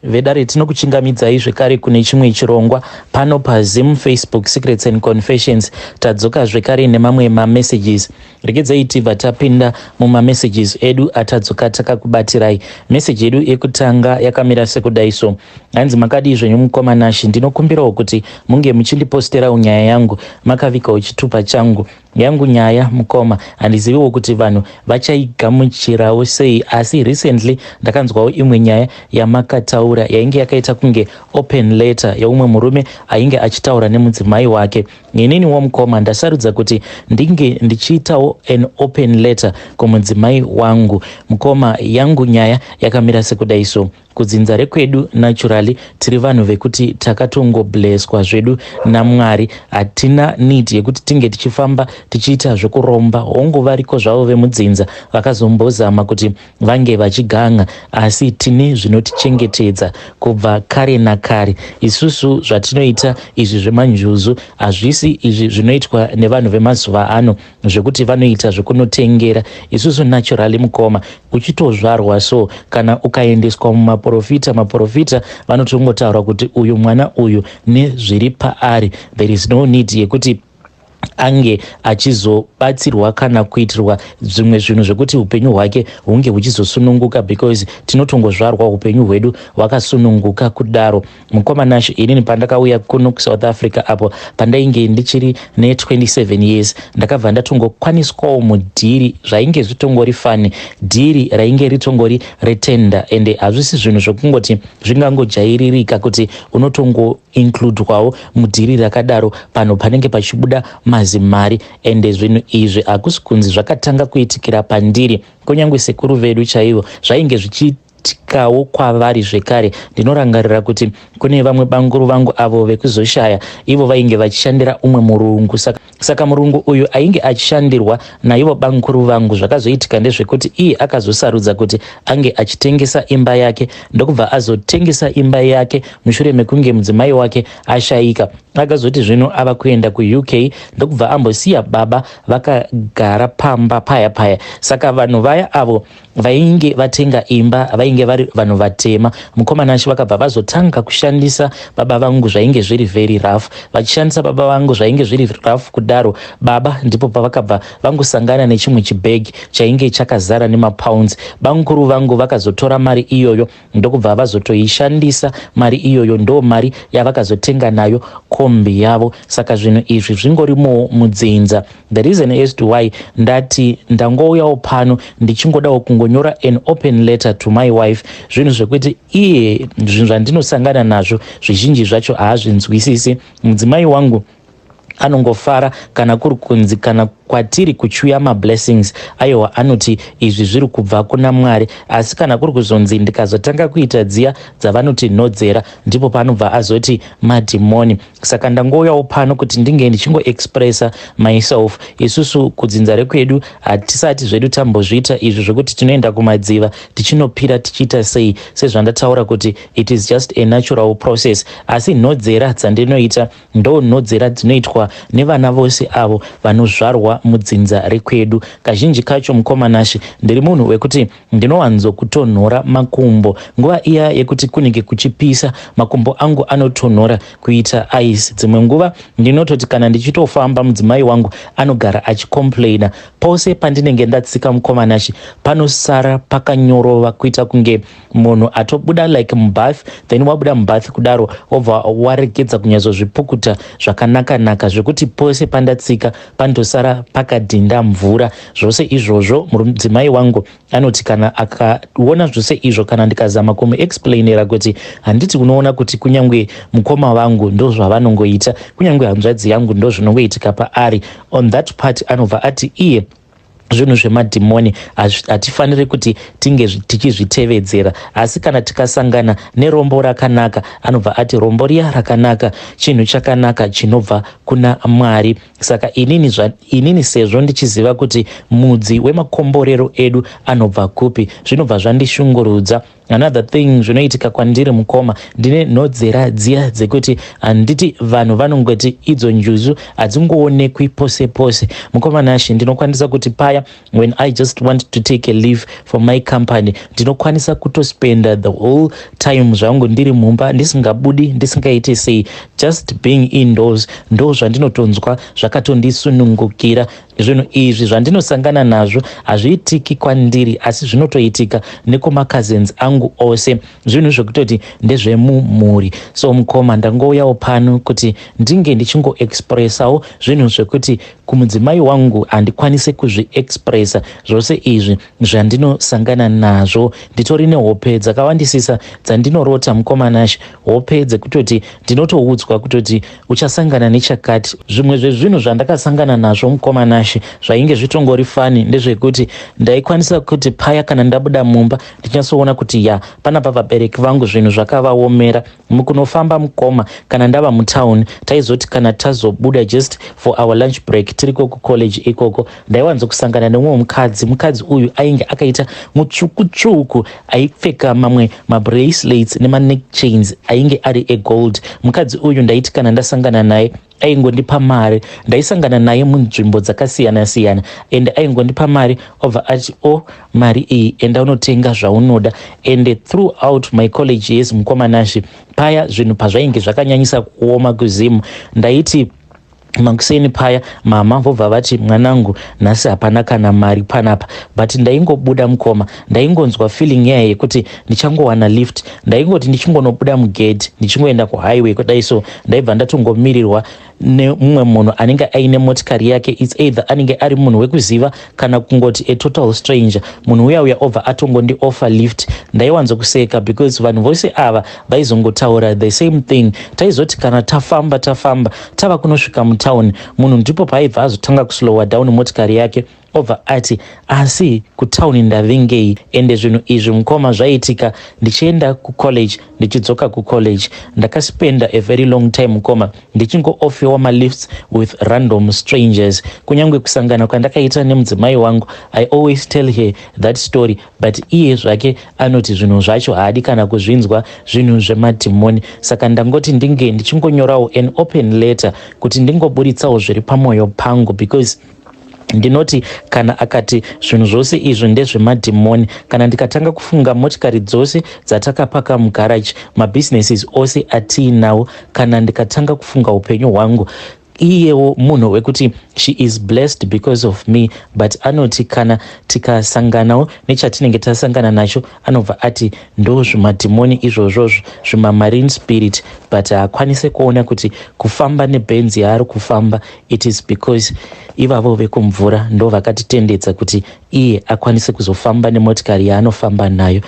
Vedare, tinokuchingamidzai zvekare kune chimwe chirongwa pano paZim Facebook Secrets and Confessions. Tadzoka zvekare nemamwe mamessages. Regedzai tibva tapinda mumamessages edu atadzoka takakubatirai. Meseji yedu yekutanga yakamira sekudai so. Hanzi, "Makadii zvenyu mukoma Nashi? Ndinokumbirawo kuti munge muchindiposterawo nyaya yangu makavigawo chitupa changu. Yangu nyaya, mukoma, handiziviwo kuti vanhu vachaigamuchirawo sei, asi recently ndakanzwawo imwe nyaya yamakataura yainge yakaita kunge open letter yeumwe murume ainge achitaura nemudzimai wake. Ininiwo, mukoma, ndasarudza kuti ndinge ndichiitawo an open letter kumudzimai wangu. Mukoma, yangu nyaya yakamira sekudai so. Kudzinza rekwedu, naturally tiri vanhu vekuti takatongobleswa zvedu naMwari. Hatina need yekuti tinge tichifamba tichiita zvekuromba. Hongu, variko zvavo vemudzinza vakazombozama kuti vange vachiganga, asi tine zvinotichengetedza kubva kare nakare. Isusu zvatinoita izvi zvemanjuzu hazvisi izvi zvinoitwa nevanhu vemazuva ano zvekuti vanoita zvekunotengera. Isusu naturally, mukoma, uchitozvarwa so, kana ukaendeswa mumaprofita, maprofita vanotongotaura kuti uyu mwana uyu nezviri paari, there is no need yekuti ange achizobatsirwa kana kuitirwa zvimwe zvinhu zvekuti upenyu hwake hunge huchizosununguka, because tinotongozvarwa upenyu hwedu hwakasununguka kudaro. Mukoma Nasho, inini pandakauya kuno kuSouth Africa, apo pandainge ndichiri ne27 years, ndakabva ndatongokwaniswawo mudhiri. Zvainge zvitongori funny, dhiri rainge ritongori retender, ende hazvisi zvinhu zvekungoti zvingangojairirika kuti unotongoincludwawo mudhiri rakadaro panhu panenge pachibuda mazimari. Ende zvinhu izvi hakusi kunzi zvakatanga kuitikira pandiri. Kunyange sekuru vedu chaivo zvainge zvichiitikawo kwavari zvekare. Ndinorangarira kuti kune vamwe banguru vangu avo vekuzoshaya, ivo vainge vachishandira umwe murungu. Saka murungu uyu ainge achishandirwa naivo banguru vangu, zvakazoitika ndezvekuti iye akazosarudza kuti ange achitengesa imba yake, ndokubva azotengesa imba yake mushure mekunge mudzimai wake ashayika. Akazoti zvino ava kuenda kuUK, ndokubva ambosiya baba vakagara pamba paya paya. Saka vanhu vaya avo vainge vatenga imba vainge vari vanhu vatema, mukoma Nashe. Vakabva vazotanga kushandisa baba vangu zvainge zviri very rough. Vachishandisa baba vangu zvainge zviri rough kudaro, baba ndipo pavakabva vangosangana nechimwe chibhegi chainge chakazara nemapounds. Banguru vangu vakazotora mari iyoyo, ndokubva vazotoishandisa mari iyoyo. Ndo mari yavakazotenga nayo kombi yavo. Saka zvinhu izvi zvingorimowo mudzinza. The reason as to why ndati ndangouyawo pano ndichingodawo kungonyora an open letter to my wife, zvinhu zvekuti iye zvinhu zvandinosangana nazvo zvizhinji zvacho haazvinzwisisi. Mudzimai wangu anongofara kana kuri kunzi kana kwatiri kuchiuya mablessings, aiwa, anoti izvi zviri kubva kuna Mwari. Asi kana kuri kuzonzi ndikazotanga kuita dziya dzavanoti nhodzera, ndipo paanobva azoti madhimoni. Saka ndangouyawo pano kuti ndinge ndichingoexpressa myself. Isusu kudzinza rekwedu hatisati zvedu tambozviita izvi zvokuti tinoenda kumadziva tichinopira, tichiita sei. Sezvandataura kuti it is just a natural process, asi nhodzera dzandinoita ndo nhodzera dzinoitwa nevana vose avo vanozvarwa mudzinza rekwedu. Kazhinji kacho, mukoma Nashe, ndiri munhu wekuti ndinowanzokutonhora makumbo. Nguva iya yekuti kunenge kuchipisa, makumbo angu anotonhora kuita ice. Dzimwe nguva ndinototi kana ndichitofamba, mudzimai wangu anogara achicomplaina. Pose pandinenge ndatsika, mukoma Nashe, panosara pakanyorova kuita kunge munhu atobuda like mubath, then wabuda mubath kudaro, wobva waregedza kunyatsozvipukuta zvakanaka-naka, zvekuti pose pandatsika panotosara pakadhinda mvura. Zvose izvozvo mudzimai wangu anoti kana akaona zvose izvo, kana ndikazama kumuexplainera kuti handiti unoona kuti kunyange mukoma vangu ndo zvavanongoita, kunyange hanzvadzi yangu ndo zvinongoitika paari, on that part anobva ati iye zvinhu zvemadhimoni, hatifaniri kuti tinge tichizvitevedzera. Asi kana tikasangana nerombo rakanaka, anobva ati rombo riya rakanaka chinhu chakanaka chinobva kuna Mwari. Saka inini sezvo ndichiziva kuti mudzi wemakomborero edu anobva kupi, zvinobva zvandishungurudza. Another thing zvinoitika kwandiri, mukoma, ndine nhodzera dziya dzekuti handiti vanhu vanongoti idzo njuzu hadzingoonekwi pose pose. Mukoma Nashe, ndinokwanisa kuti paya Paya when I just want to take a leave from my company, ndinokwanisa kutospenda the whole time zvangu ndiri mumba, ndisingabudi, ndisingaiti sei, just being indoors. Ndo zvandinotonzwa zvakatondisunungukira. Zvinhu izvi zvandinosangana nazvo hazviitiki kwandiri, asi zvinotoitika nekumacousins angu ose, zvinhu zvekutoti ndezvemumhuri. So mukoma, ndangouyawo pano kuti ndinge ndichingoexpressawo zvinhu zvekuti kumudzimai wangu handikwanisi kuzviexpressa. Zvose izvi zvandinosangana nazvo, nditori nehope dzakawandisisa dzandinorota, mukoma Nashe, hope dzekutoti ndinotoudzwa kutoti uchasangana nechakati. Zvimwe zvezvinhu zvandakasangana nazvo, mukoma Nashe, zvainge zvitongori funny ndezvekuti ndaikwanisa kuti paya kana ndabuda mumba, ndichinyatsoona kuti ya, panapa vabereki vangu zvinhu zvakavaomera. Mukunofamba, mukoma, kana ndava mutauni, taizoti kana tazobuda just for our lunch break tiriko kucollege ikoko, ndaiwanzokusangana nemumwe mukadzi. Mukadzi uyu ainge akaita mutsvuku-tsvuku, aipfeka mamwe mabracelets nemaneck chains ainge ari egold. Mukadzi uyu ndaiti kana ndasangana naye, aingondipa mari. Ndaisangana naye munzvimbo dzakasiyana-siyana and aingondipa mari, obva ati, "O, oh, mari iyi, enda unotenga zvaunoda." And throughout my college years, mukoma Nashe, paya zvinhu pazvainge zvakanyanyisa kuoma kuZimu, ndaiti makuseni paya mama vobva vati, "Mwanangu, nhasi hapana kana mari panapa." But ndaingobuda, mukoma, ndaingonzwa feeling yaya yekuti ndichangowana lift. Ndaingoti ndichingonobuda mugate, ndichingoenda kuhighway kudai so, ndaibva ndatongomirirwa nemumwe munhu anenge aine motikari yake. It's either anenge ari munhu wekuziva kana kungoti a total stranger. Munhu uya uya obva atongondioffer lift. Ndaiwanzokuseka because vanhu vose ava vaizongotaura the same thing. Taizoti kana tafamba, tafamba, tava kunosvika mutauni, munhu ndipo paaibva azotanga kuslowa down motikari yake, obva ati, "Asi kutauni ndavingei?" Ende zvinhu izvi, mukoma, zvaitika ndichienda kucollege, ndichidzoka kucollege. Ndakaspenda a very long time, mukoma, ndichingoofferwa malifts with random strangers. Kunyange kusangana kwandakaita nemudzimai wangu, I always tell her that story, but iye zvake anoti zvinhu zvacho haadi kana kuzvinzwa, zvinhu zvemadhimoni. Saka ndangoti ndinge ndichingonyorawo an open letter kuti ndingoburitsawo zviri pamwoyo pangu, because ndinoti kana akati zvinhu zvose izvi ndezvemadhimoni, kana ndikatanga kufunga motikari dzose dzatakapaka mugaraji, mabusinesses ose atiinawo, kana ndikatanga kufunga upenyu hwangu, iyewo munhu wekuti she is blessed because of me, but anoti kana tikasanganawo nechatinenge tasangana nacho, anobva ati ndo zvimadhimoni izvozvozvo, zvimamarine spirit, but haakwanisi kuona kuti kufamba nebhenzi yaari kufamba, it is because ivavo vekumvura ndo vakatitendedza kuti iye akwanise kuzofamba nemotikari yaanofamba nayo.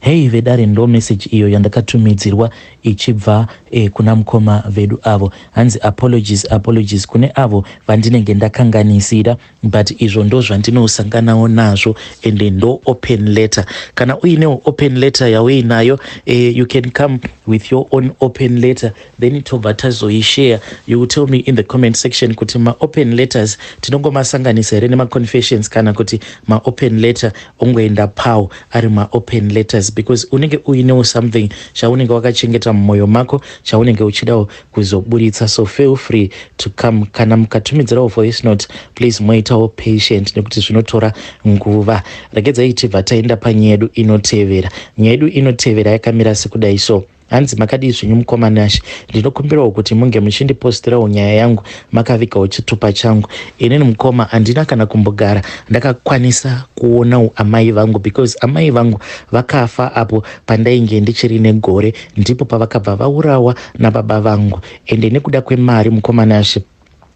Hei vedare, ndo meseji iyo yandakatumidzirwa ichibva kuna mukoma vedu avo. Hanzi, "Apologies, apologies kune avo vandinenge ndakanganisira, but izvo ndo zvandinosanganawo nazvo." Ende ndo open letter. Kana uinewo open letter yauinayo, you can come with your own open letter, then tobva tazoishare. You will tell me in the comment section kuti maopen letters tinongomasanganisa here nemaconfessions, kana kuti maopen letter ongoenda pawo ari maopen letters, because unenge uinewo something chaunenge wakachengeta mumwoyo mako chaunenge uchidawo kuzoburitsa. So feel free to come. Kana mukatumidzirawo voice note, please moitawo patient nekuti zvinotora nguva. Regedzai tibva taenda panyaya yedu inotevera. Nyaya yedu inotevera yakamira sekudai so. Hanzi, "Makadii zvenyu, mukoma Nashe? Ndinokumbirawo kuti munge muchindipostirawo nyaya yangu makavigawo chitupa changu. Inini, mukoma, handina kana kumbogara ndakakwanisa kuonawo amai vangu, because amai vangu vakafa apo pandainge ndichiri negore. Ndipo pavakabva vaurawa nababa vangu, ende nekuda kwemari, mukoma Nashe,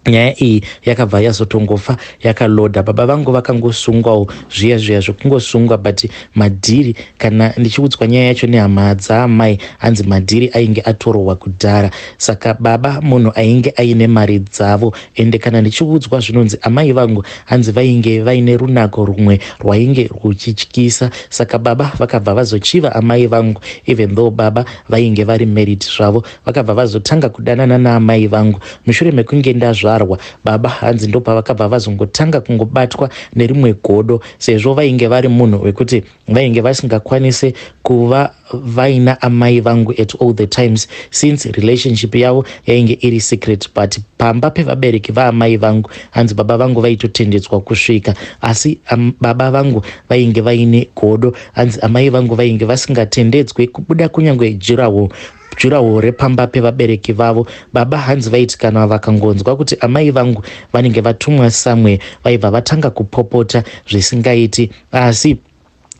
nyaya iyi yakabva yazotongofa yakalodha. Baba vangu vakangosungwawo zviya zviya zvekungosungwa, but madhiri, kana ndichiudzwa nyaya yacho nehama dzaamai, hanzi madhiri ainge atorohwa kudhara. Saka baba munhu ainge aine mari dzavo. Ende kana ndichiudzwa, zvinonzi amai vangu hanzi vainge vaine runako rumwe rwainge rwuchityisa. Saka baba vakabva vazochiva amai vangu, even though baba vainge vari married zvavo. Vakabva vazotanga kudanana naamai vangu mushure mekunge ndazvarwa. ndazvarwa. Baba hanzi ndopavakabva vazongotanga kungobatwa nerimwe godo, sezvo vainge vari munhu wekuti vainge vasingakwanise kuva vaina amai vangu at all the times, since relationship yavo yainge iri secret. But pamba pevabereki vaamai vangu, hanzi baba vangu vaitotendedzwa kusvika, asi baba vangu vainge vaine godo. Hanzi amai vangu vainge vasingatendedzwe kubuda kunyange durawall repamba pevabereki vavo. Baba hanzi vaiti kana vakangonzwa kuti amai vangu vanenge vatumwa somewhere, vaibva vatanga kupopota zvisingaiti. Asi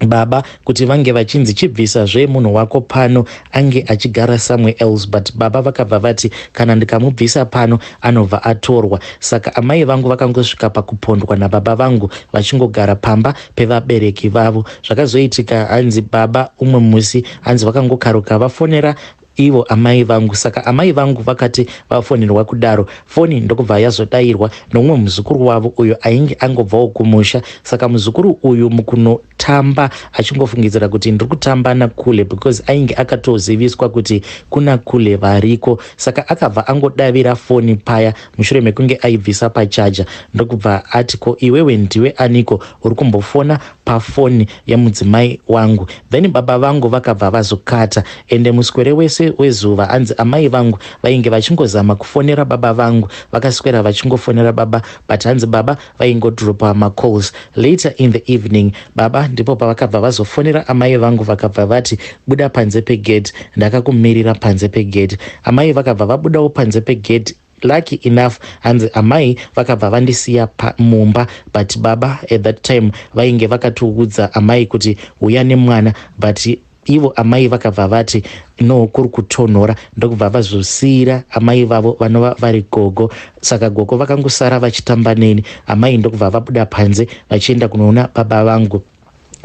baba kuti vange vachinzi, "Chibvisa zvemunhu wako pano, ange achigara somewhere else," but baba vakabva vati, "Kana ndikamubvisa pano, anobva atorwa." Saka amai vangu vakangosvika pakupondwa nababa vangu vachingogara pamba pevabereki vavo. Zvakazoitika, hanzi baba umwe musi hanzi vakangokaruka vafonera ivo amai vangu. Saka amai vangu vakati vafonerwa kudaro, foni ndokubva yazodayirwa nomumwe muzukuru wavo uyo ainge angobvawo kumusha. Saka muzukuru uyu mukunotamba achingofungidzira kuti ndiri kutamba nakule, because ainge akatoziviswa kuti kuna kule variko. Saka akabva angodavira foni paya mushure mekunge aibvisa pacharger, ndokubva ati, "Ko iwewe ndiwe aniko uri kumbofona pafoni yemudzimai wangu?" Then baba vangu vakabva vazokata. Ende muswere wese wezuva, hanzi amai vangu vainge vachingozama kufonera baba vangu. Vakaswera vachingofonera baba, but hanzi baba vaingodropa macalls. Later in the evening, baba ndipo pavakabva vazofonera amai vangu, vakabva vati, "Buda panze pegate, ndakakumirira panze pegate." Amai vakabva vabudawo panze pegate. Lucky enough, hanzi amai vakabva vandisiya mumba, but baba at that time vainge vakatoudza amai kuti, "Uya nemwana," but ivo amai vakabva vati, "No, kuri kutonhora," ndokubva vazosiyira amai vavo vanova vari gogo. Saka gogo vakangosara vachitamba neni, amai ndokubva vabuda panze vachienda kunoona baba vangu.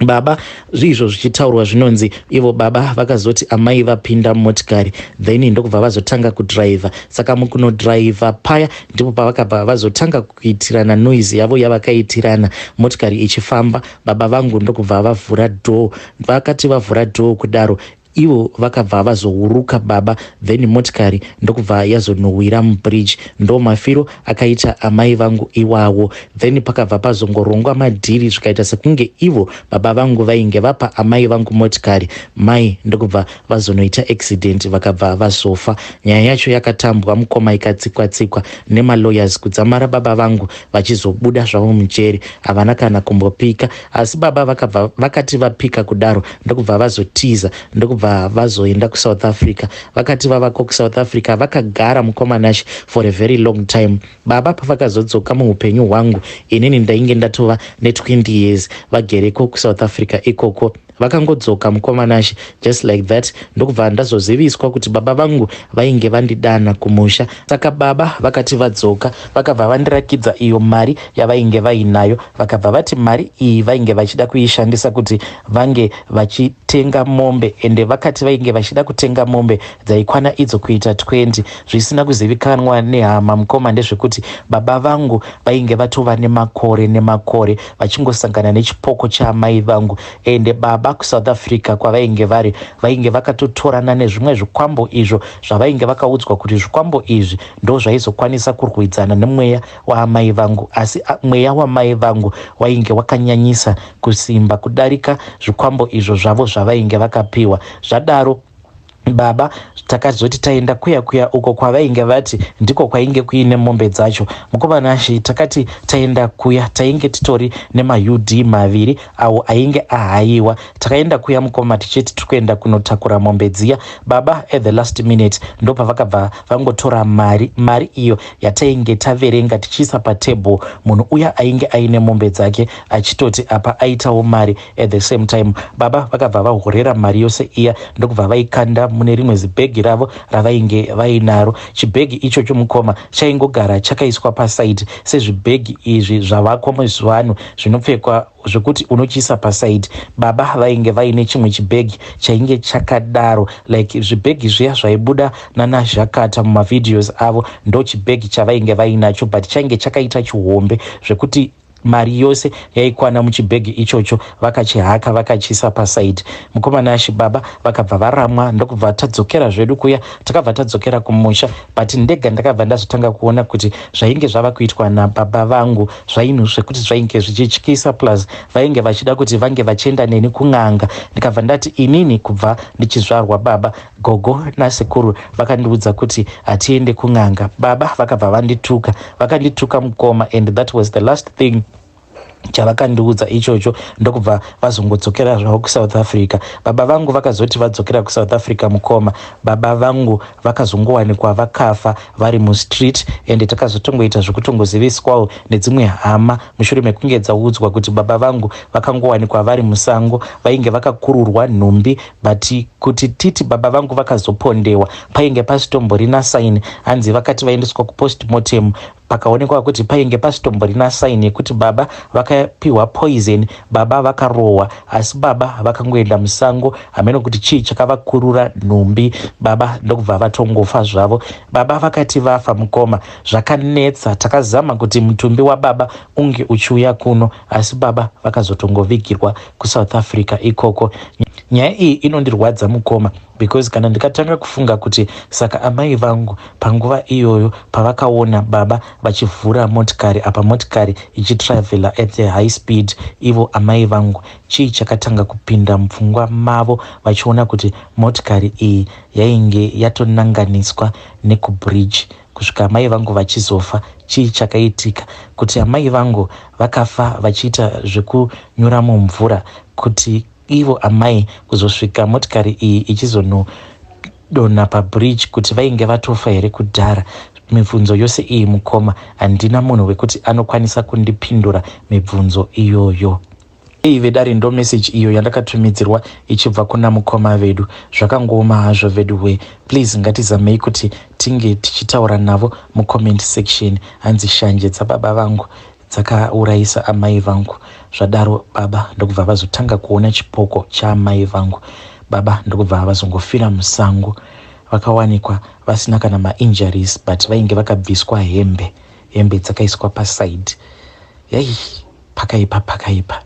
Baba zviizvo zvichitaurwa, zvinonzi ivo baba vakazoti amai vapinda mumotikari, then ndokubva vazotanga kudhiraivha. Saka mukunodhiraivha paya ndipo pavakabva vazotanga kuitirana noise yavo yavakaitirana motikari ichifamba. Baba vangu ndokubva vavhura door. Vakati vavhura door kudaro, ivo vakabva vazouruka baba, then motikari ndokubva yazonowira mubridge. Ndo mafiro akaita amai vangu iwawo. Then pakabva pazongorongwa madhiri, zvikaita sekunge ivo baba vangu vainge vapa amai vangu motikari. Mai ndokubva vazonoita accident, vakabva vazofa. Nyaya yacho yakatambwa, mukoma, ikatsikwa-tsikwa nemalawyers kudzamara baba vangu vachizobuda zvavo mujeri. Havana kana kumbopika, asi baba vakabva vakati vapika kudaro, ndokubva vazotiza, ndokubva vazoenda kuSouth Africa. Vakati vavako kuSouth Africa, vakagara, mukoma Nash, for a very long time. Baba pavakazodzoka muupenyu hwangu, inini ndainge ndatova ne20 years vagereko kuSouth Africa ikoko. Vakangodzoka, mukoma Nash, just like that, ndokubva ndazoziviswa kuti baba vangu vainge vandidana kumusha. Saka baba vakati vadzoka, vakabva vandirakidza iyo mari yavainge vainayo. Vakabva vati mari iyi vainge vachida kuishandisa kuti vange vachitenga mombe, ende vakati vainge vachida kutenga mombe dzaikwana idzo kuita 20. Zvisina kuzivikanwa nehama, mukoma, ndezvekuti baba vangu vainge vatova nemakore nemakore vachingosangana nechipoko chaamai vangu. Ende baba kuSouth Africa kwavainge vari, vainge vakatotorana nezvimwe zvikwambo izvo zvavainge vakaudzwa kuti zvikwambo izvi ndo zvaizokwanisa kurwidzana nemweya waamai vangu. Asi mweya wamai vangu wainge wakanyanyisa kusimba kudarika zvikwambo izvo zvavo zvavainge vakapiwa. Zvadaro, baba takazoti taenda kuya kuya uko kwavainge vati ndiko kwainge kuine mombe dzacho, mukoma Nashi, takati taenda kuya, tainge titori nemaUD maviri awo ainge ahayiwa. Takaenda kuya, mukoma, tichiti tiri kuenda kunotakura mombe dziya. Baba at the last minute ndopavakabva vangotora mari, mari iyo yatainge taverenga tichiisa patable. Munhu uya ainge aine mombe dzake achitoti apa aitawo mari at the same time. Baba vakabva vahorera mari yose iya, ndokubva vaikanda mune rimwe zibhegi ravo ravainge vainaro. Chibhegi ichocho, mukoma, chaingogara chakaiswa paside, sezvibhegi izvi zvavakwa mazuva ano zvinopfekwa zvekuti unochiisa paside. Baba vainge vaine chimwe chibhegi chainge chakadaro, like zvibhegi zviya zvaibuda nana Zhakata mumavideos avo. Ndo chibhegi chavainge vainacho, but chainge chakaita chihombe zvekuti Mari yose yaikwana muchibhegi ichocho vakachihaka vakachiisa pasaidi. Mukoma Nashy, baba vakabva varamwa, ndokubva tadzokera zvedu kuya. Takabva tadzokera kumusha, but ndega ndakabva ndazotanga kuona kuti zvainge zvava kuitwa nababa vangu zvainhu zvekuti zvainge zvichityisa. Plus vainge vachida kuti vange vachienda neni kun'anga. Ndikabva ndati inini kubva ndichizvarwa, baba, gogo nasekuru vakandiudza kuti hatiende kun'anga. Baba vakabva vandituka, vakandituka mukoma, and that was the last thing chavakandiudza ichocho. Ndokubva vazongodzokera zvavo kuSouth Africa. Baba vangu vakazoti vadzokera kuSouth Africa, mukoma, baba vangu vakazongowanikwa vakafa vari mustreet, ende takazotongoita zvekutongoziviswawo nedzimwe hama mushure mekunge dzaudzwa kuti baba vangu vakangowanikwa vari musango, vainge vakakururwa nhumbi. But kuti titi baba vangu vakazopondewa, painge pasitomborina sign. Hanzi vakati vaendeswa kupostmortem, pakaonekwa kuti painge pasitomborina sign yekuti baba vakapiwa poison, baba vakarohwa, asi baba vakangoenda musango. Hameno kuti chii chakavakurura nhumbi, baba ndokubva vatongofa zvavo. Baba vakati vafa, mukoma, zvakanetsa. Takazama kuti mutumbi wababa unge uchiuya kuno, asi baba vakazotongovigirwa kuSouth Africa ikoko. Nyaya iyi inondirwadza, mukoma, because kana ndikatanga kufunga kuti saka amai vangu panguva iyoyo pavakaona baba vachivhura motikari, apa motikari ichitravhela at a high speed, ivo amai vangu chii chakatanga kupinda mupfungwa mavo vachiona kuti motikari iyi yainge yatonanganiswa nekubridge kusvika amai vangu vachizofa? Chii chakaitika kuti amai vangu vakafa vachiita zvekunyura mumvura, kuti ivo amai kuzosvika motikari iyi ichizonodonha pabridge, kuti vainge vatofa here kudhara? Mibvunzo yose iyi, mukoma, handina munhu wekuti anokwanisa kundipindura mibvunzo iyoyo. Ei vedare, ndo meseji iyo yandakatumidzirwa ichibva kuna mukoma vedu. Zvakangooma hazvo vedu we. Please, ngatizamei kuti tinge tichitaura navo mucomment section. Hanzi shanje dzababa vangu dzakaurayisa amai vangu. Zvadaro baba ndokubva vazotanga kuona chipoko chaamai vangu. Baba ndokubva vazongofira musango. Vakawanikwa vasina kana mainjuries, but vainge vakabviswa hembe, hembe dzakaiswa pasaidi. Yai, pakaipa, pakaipa.